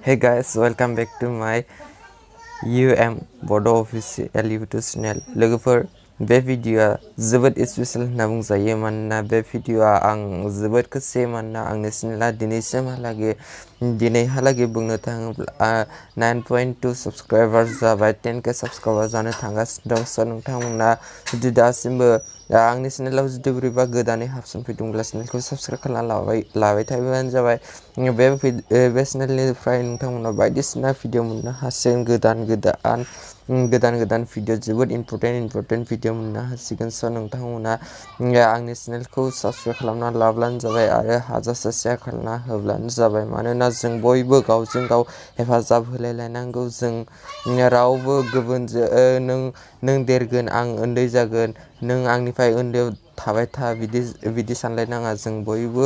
Hey guys, welcome back to my Bodo official YouTube channel. लोगोफोर बे भिडियोआ जोबोद special होनना बुंजायो मानोना बे भिडियोआ आं जोबोद गोसो मानोना आंनि चेनेला दिनैहालागै बुंनो थाङोब्ला 9.2 साबस्क्राइबार जाबाय 10k साबस्क्राइबार जानो थांगासिनो दं। स' नोंथांमोना जुदि दासिमबो आंनि चेनेलाव जुदि बोरैबा गोदानै हाबसनफैदोंब्ला चेनेलखौ साबस्क्राइब खालामना लाबाय थाबानो जाबाय। बे चेनेलनिफ्राय नोंथांमोना बायदिसिना भिडिअ मोननो हासिगोन गोदान भिडिअ जोबोद इम्पर्टेन्ट भिडिअ मोननो हासिगोन। स' नोंथांमोना आंनि चेनेलखौ साबस्क्राइब खालामना लाब्लानो जाबाय आरो हाजासे शेयार खालामना होब्लानो जाबाय मानोना जों बयबो गावजों गाव हेफाजाब होलायलायनांगौ। जों रावबो गुबुनजों नों देरगोन आं उन्दै जागोन नों आंनिफ्राय उन्दैयाव थाबाय था बिदि सानलायनाङा। जों बयबो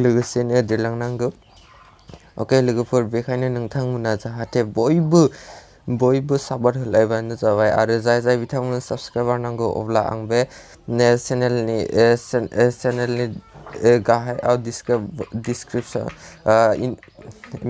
लोगोसेनो देरलांनांगौ। अके लोगोफोर बेखायनो नोंथांमोना जाहाथे बयबो सापर्ट होलायबानो जाबाय आरो जाय बिथांमोननो साबस्क्राइबार नांगौ अब्ला आं बे चेनेलनि गाहायाव डिसक्रिपसन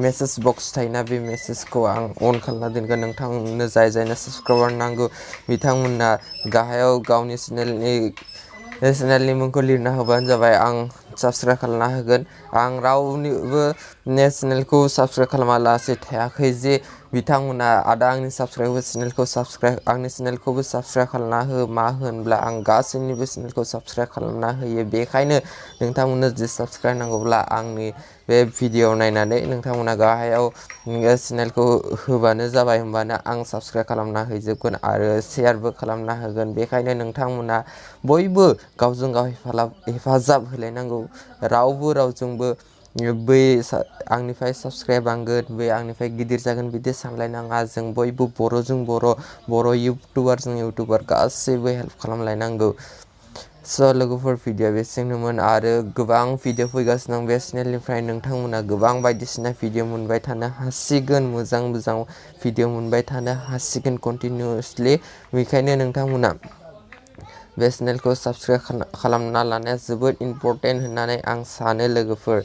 मेसेज बक्स थायोना बे मेसेजखौ आं अन खालामना दोनगोन। नोंथांमोननो जायनो साबस्क्राइबार नांगौ बिथांमोना गाहायाव गावनि चेनेलनि मुंखौ लिरना होबानो जाबाय आं साबस्क्राइब खालामना होगोन। आं रावनिबो चेनेलखौ साबस्क्राइब खालामालासे थायाखै जे बिथांमोना आदा आंनि चेनेलखौबो साबस्क्राइब खालामना हो मा होनब्ला आं गासैनिबो चेनेलखौ साबस्क्राइब खालामना होयो। बेखायनो नोंथांमोननो जि साबस्क्राइब नांगौब्ला आंनि बे भिडिअ नायनानै नोंथांमोना गाहायाव चेनेलखौ होबानो जाबाय होमबानो आं साबस्क्राइब खालामना हैजोबगोन आरो शेयारबो खालामना होगोन। बेखायनो नोंथांमोना बयबो गावजों गाव हेफाजाब होलायनांगौ। रावबो रावजोंबो बै आंनिफ्राय साबस्क्राइब बांगोन बै आंनिफ्राय गिदिर जागोन बिदि सानलायनाङा। जों बयबो बर'जों बर' इउटुबारजों इउटुबार गासैबो हेल्प खालामलायनांगौ। स' लोगोफोर भिडिअ बेसेनोमोन आरो गोबां भिडिअ फैगासिनो दं बे चेनेलनिफ्राय नोंथांमोना गोबां बायदिसिना भिडिअ मोनबाय थानो हासिगोन मोजां भिडिअ मोनबाय थानो हासिगोन कन्टिनिउसलि। बेखायनो नोंथांमोना बे चेनेलखौ साबस्क्राइब खालामना लानाया जोबोद इम्पर्टेन्ट होननानै आं सानो लोगोफोर।